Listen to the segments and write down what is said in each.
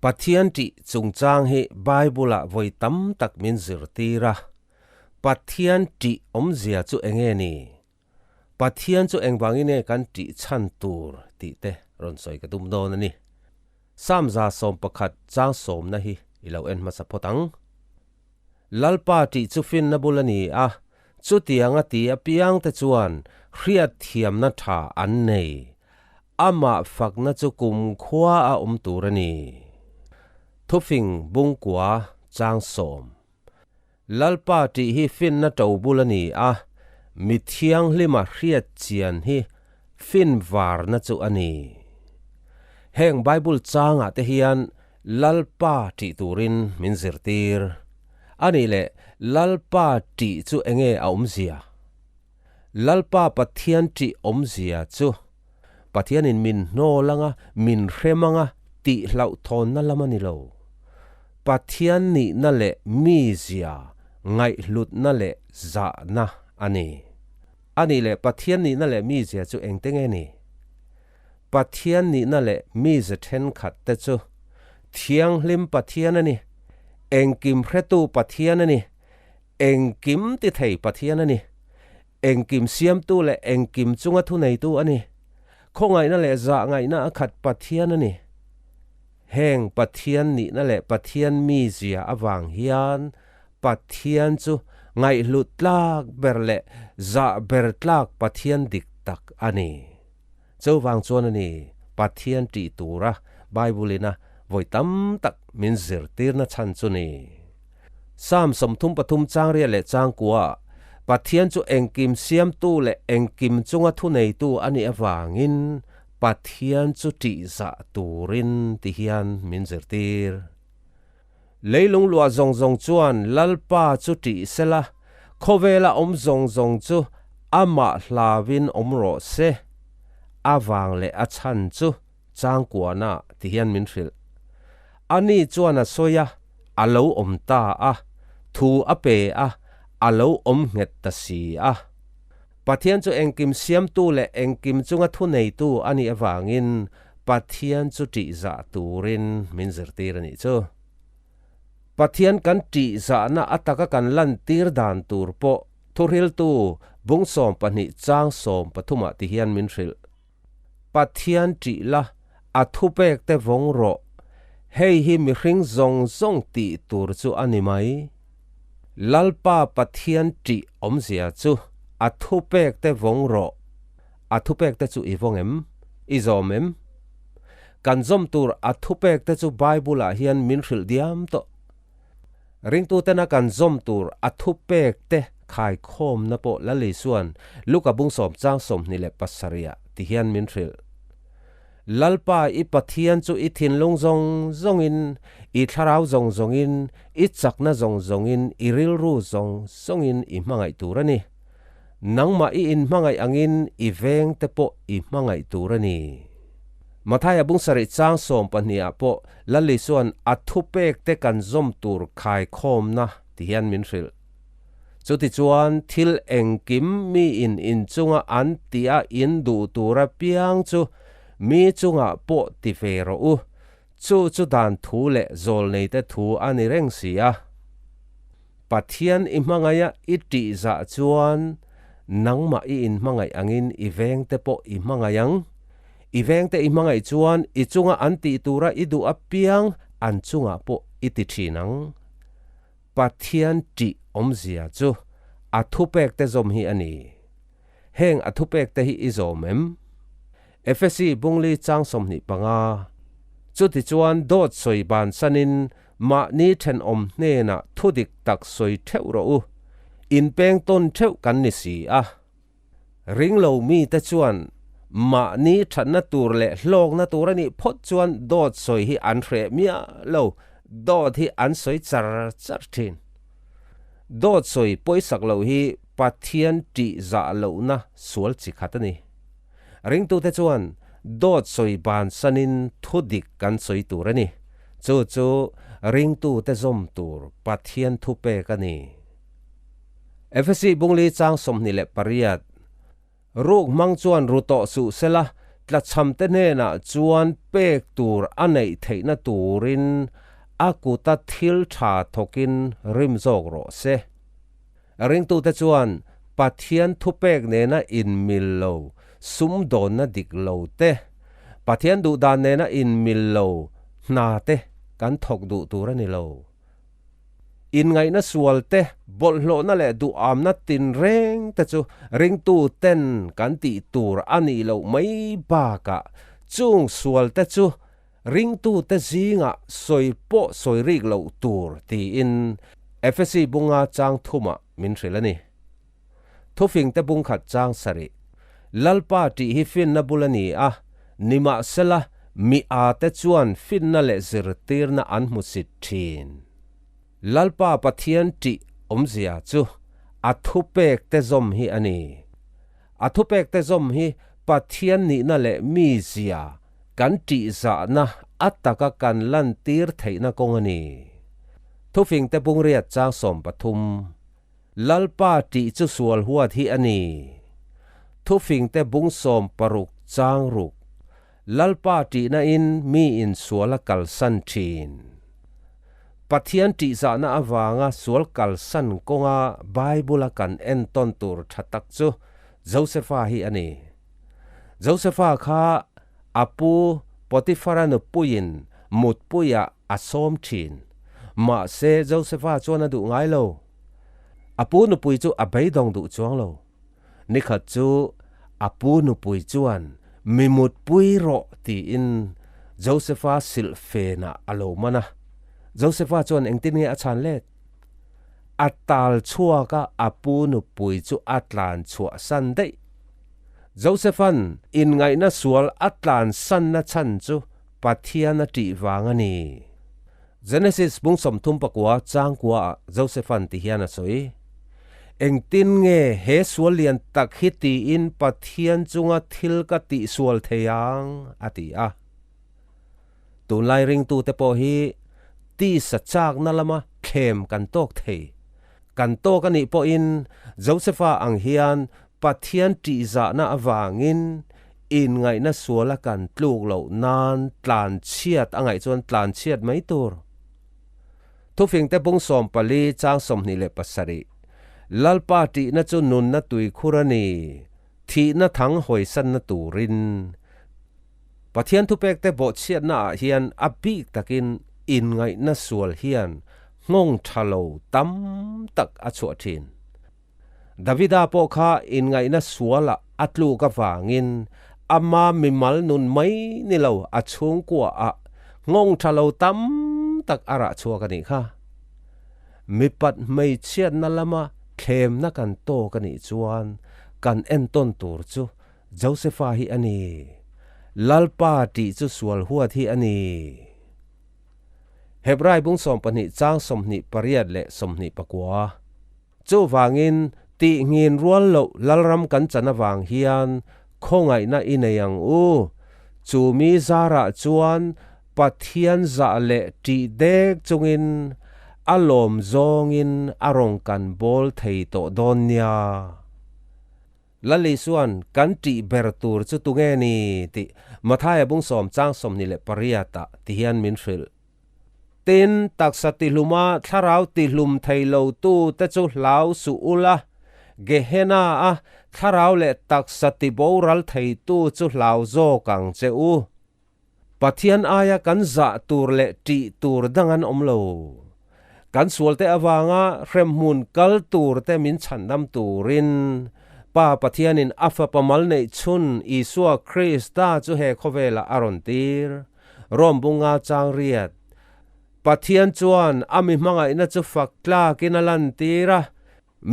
Pathian ṭih chungchang hi Bible-ah vawi tam tak min zirtir a. Pathian ṭih awmzia chu enge ni? Pathian chu engvangin nge kan ṭih chhan tur tih te rawn sawi ka tum dawn a ni. Psalm 11 chang sawmna hi i lo en hmasa phawt ang. Lalpa ṭih chu finna bul a ni a, chutianga ti apiangte chuan hriatthiamna ṭha an nei. Amah fakna chu kumkhua a awm tur a ni. Thufing bungkua chang sawm. Lalpa tih hi finna to bul a ni a, mi thianghlima hriat chian hi fin varna chu a ni. Heng Bible changah te hian Lalpa tih turin min zirtir. A nih leh Lalpa tih chu enge a awmzia? Lalpa Pathian ṭih awmzia chu Pathianin min hnawl anga min hrem anga tih hlauhthawnna lam a ni lo. Pathian nihna leh mizia ngaihhlutna leh zahna a ni. A nih leh Pathian nihna leh mizia chu engte nge ni? Pathian nihna leh mize thenkhat te chu Thianghlim Pathian a ni, Engkim hretu Pathian a ni, Engkim ti thei Pathian a ni. Engkim siamtu leh engkim chunga thuneitu a ni. Khawngaihna leh zahngaihna a khat Pathian a ni. Heng Pathian nihna leh Pathian mizia avang hian Pathian chu ngaihhlut tlak ber leh zah ber tlak Pathian dik tak a ni. Chuvang chuan a ni Pathian tih tura Bible-ina vawi tam tak min zirtirna chhan chu ni. Psalm 33 chang riat leh chang kuaah Pathian chu engkim siamtu leh engkim chunga thuneitu a nih avangin Pathian chu ṭihzah turin ti hian min zirtir. Leilung luah zawng zawng chuan Lalpa chu ṭih sela, khawvela awm zawng zawng chu amah hlauin awm rawh se. A vang leh a chhan chu changkuana ti hian min hrilh. Ani chuan a sawi a, a lo awm ta a, thu a pe a, a lo awm nghet ta si a. Pathian chu engkim siamtu leh engkim chunga thuneitu a nih avangin Pathian chu ṭihzah turin min zirtir a nih chu. Pathian kan ṭihzahna a taka kan lantir dan tur pawh thuhriltu bung 12 chang 13ah ti hian min hrilh. Pathian ṭih la, a thupek te vawng rawh. Hei hi mihring zawng zawng tih tur chu a ni mai. Lalpa Pathian ṭih awmzia chu a thupek te vawng rawh. A thupek te chu i vawng em? I zawm em? Kan zawm tur a thupek te chu Bible ah hian min hrilh diam tawh. Ringtutena kan zawm tur a thupek te khaikhawmna pawh Lal Isua'n Luka bung sawm chang 27 ah ti hian min hrilh. Lalpa i Pathian chu i thinlung zawng zawngin, i thlarau zawng zawngin, i chakna zawng zawngin, i rilru zawng zawngin i hmangaih tur a ni. Nangmah i inhmangaih angin i veng te pawh i hmangaih tur a ni. Mathaia bung sarih chang 12 ah pawh Lal Isua'n a thupek te kan zawm tur khaikhawmna ti hian min hrilh. Chutichuan thil engkim mi in inchunga an tia in duh tur apiang chu mi chungah pawh ti ve rawh u. Chu chu dan thu leh zawlneite thu a ni reng si a. Pathian i hmangaih a i ṭihzah chuan nangmah i inhmangaih angin i vengte pawh i hmangaih ang. I vengte i hmangaih chuan i chunga an tih tura i duh apiang an chungah pawh i ti ṭhin ang. Pathian ṭih awmzia chu a thupekte zawm hi a ni. Heng a thupekte hi i zawm em? Efesi bungli chang 25. Chutichuan dawt sawi bansanin mahni thenawm hnenah thudik tak sawi theuh rawh u. Inpeng tawn theuh kan ni si a. Ringlo mite chuan mahni thatna tur leh hlawkna tur a nih phawt chuan dawt sawi hi an hreh miah lo, dawt hi an sawi char char thin. Dawt sawi pawisak loh hi Pathian ṭih zah lohna sual chi khat a ni. Ringtute chuan dawt sawi bansanin thudik kan sawi tur a ni. Chu chu ringtute zawm tur Pathian thupek a ni. Efesi bungli chang 28. Ruk hmang chuan ru tawh suh sela, tlachhamte hnenah chuan pek tur a neih theihna turin a kuta thil tha thawkin rim zawk rawh se. Ringtute chuan Pathian thupek nena inmil lo sumdawnna dik lo te, Pathian duhdan nena inmil lo hna te kan thawk duh tur a ni lo. Inngaihna sual te, bawlhhlawhna leh duhamna tinreng te chu ringtu ten kan tih tur a nih loh mai bakah chung sual te chu ringtu te zingah sawi pawh sawi rik loh tur tiin Efesi bunga chang thumah min hrilh a ni. Thufing te bungkhat chang sarih. Lalpa tih hi finna bul a ni a, nimahsela mi a te chuan finna leh zirtirna an hmu sit thin. Lalpa Pathian tih awmzia chu a thupek te zawm hi a ni. A thupek te zawm hi Pathian nihna leh mizia kan tihzahna a taka kan lantir theihna kawng a ni. Thufing te bungriat chang 13. Lalpa tih chu sual huat hi a ni. Thufingte bung 60 chang 6. Lalpa tihna in mi in sual a kalsan thin. Pathian tihzahna avanga sual kalsan kawnga Bible-a kan entawn tur tha tak chu Josepha hi a ni. Josepha kha a pu Potiphara nupuiin mutpuiah a sawm thin. Mahse Josepha chuan a duh ngai lo. A pu nupui chu a beidawng duh chuang lo. Nikhat chu a pu nupui chuan mi mutpui rawh tiin Josepha silh fenah a lo man a. Josepha chuan engtin nge a chhan let? A tal chhuak a, a pu nupui chu a tlan chhuah san daih. Josepha'n inngaihna sual a tlan sanna chhan chu Pathian a ṭih vang a ni. Genesis bung 39 chang kuaah Josepha'n ti hian a sawi, Engtin nge he sual lian tak hi tiin Pathian chunga thil ka tihsual thei ang? a ti a. Tunlai ringtute pawh hi tisa chakna lama thlem kan tawk thei. Kan tawk a nih pawhin Josepha ang hian Pathian ṭihzahna avangin inngaihna suala kan tluk loh nan tlanchhiat a ngaih chuan tlanchhiat mai tur. Thufingte bung 14 chang 27, Lalpa ṭihna chu nunna tuikhur a ni, thihna thang hawisanna turin. Pathian thupekte bawhchhiatna ah hian a bik takin inngaihna sual hian nghawng ṭha lo tam tak a chhuah ṭhin. Davida pawh kha inngaihna sualah a tluk avangin ama mimal nun mai ni lo a chhungkuaah nghawng tha lo tam tak a rah chhuak a nih kha. Mipat hmeichhiatna lama thlemna kan tawk a nih chuan kan entawn tur chu Josepha hi a ni. Lalpa tih chu sual huat hi a ni. Hebrai bung 12 chang 28 leh 29. Chuvangin, tihngin rual loh Lalram kan chan avang hian khawngaihna i nei ang u. Chu mi zarah chuan Pathian zah leh ṭih dek chungin a lawm zawngin a rawn kan bawl thei tawh dawn nia. Lali chuan kan ṭih ber tur chu tunge ni tih Mathaia bung 10 chang 28 ah ti hian min hrilh. Tin, taksa tihluma thlarau tihlum thei lotu te chu hlau suh ula, Gehenna a thlarau leh taksa tiboral theitu chu hlau zawk ang che u. Pathian aia kan zah tur leh ṭih tur dang an awm lo. Kan sualte avanga hremhmun kal tur te min chhandam turin Pa Pathianin a Fapa mal neih chhun Isua Krista chu he khawvelah a rawn tir. Rom bunga chang riat. Pathian chuan a mi hmangaihna chu fak tlakin a lantir a,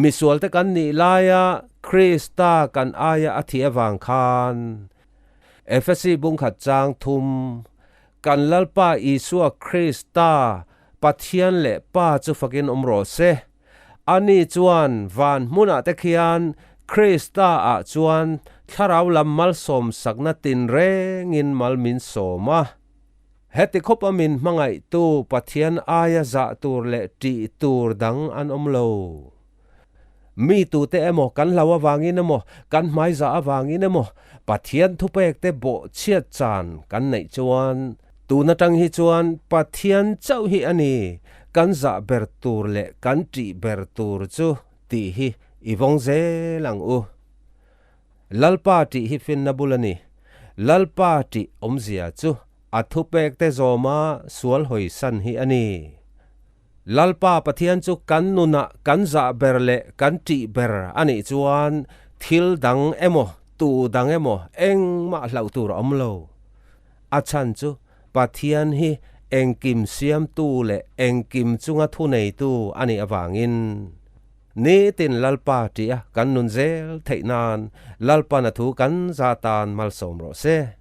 misualte kan nih laia Krista kan aia a thih avang khan. Efesi bungkhat chang 3, Kan Lalpa Isua Krista, Pathian leh Pa chu fakin awm rawh se. Ani chuan van hmunah te khian Krista ah chuan thlarau lam malsawm sakna tinrengin mal min sawm a. Heti khawp a min hmangaihtu Pathian aia zah tur leh ṭih tur dang an awm lo. Mi tute emaw kan hlau avangin emaw, kan hmaizah avangin emaw Pathian thupekte bawhchhiat chan kan neih chuan tun atang hi chuan Pathian chauh hi a ni kan zah ber tur leh kan ṭih ber tur chu tih hi i vawng zel ang u. Lalpa ṭih hi finna bul a ni. Lalpa ṭih awmzia chu a thupekte zawma sual hawisan hi a ni. Lalpa Pathian chu kan nunah kan zah ber leh kan ṭih ber a nih chuan thil dang emaw, tu dang emaw engmah hlauh tur a awm lo. A chhan chu Pathian hi engkim siamtu leh engkim chunga thuneitu a nih avangin. Nitin Lalpa ṭih a kan nun zel theih nan Lalpan a thu kan za tan malsawm rawh se.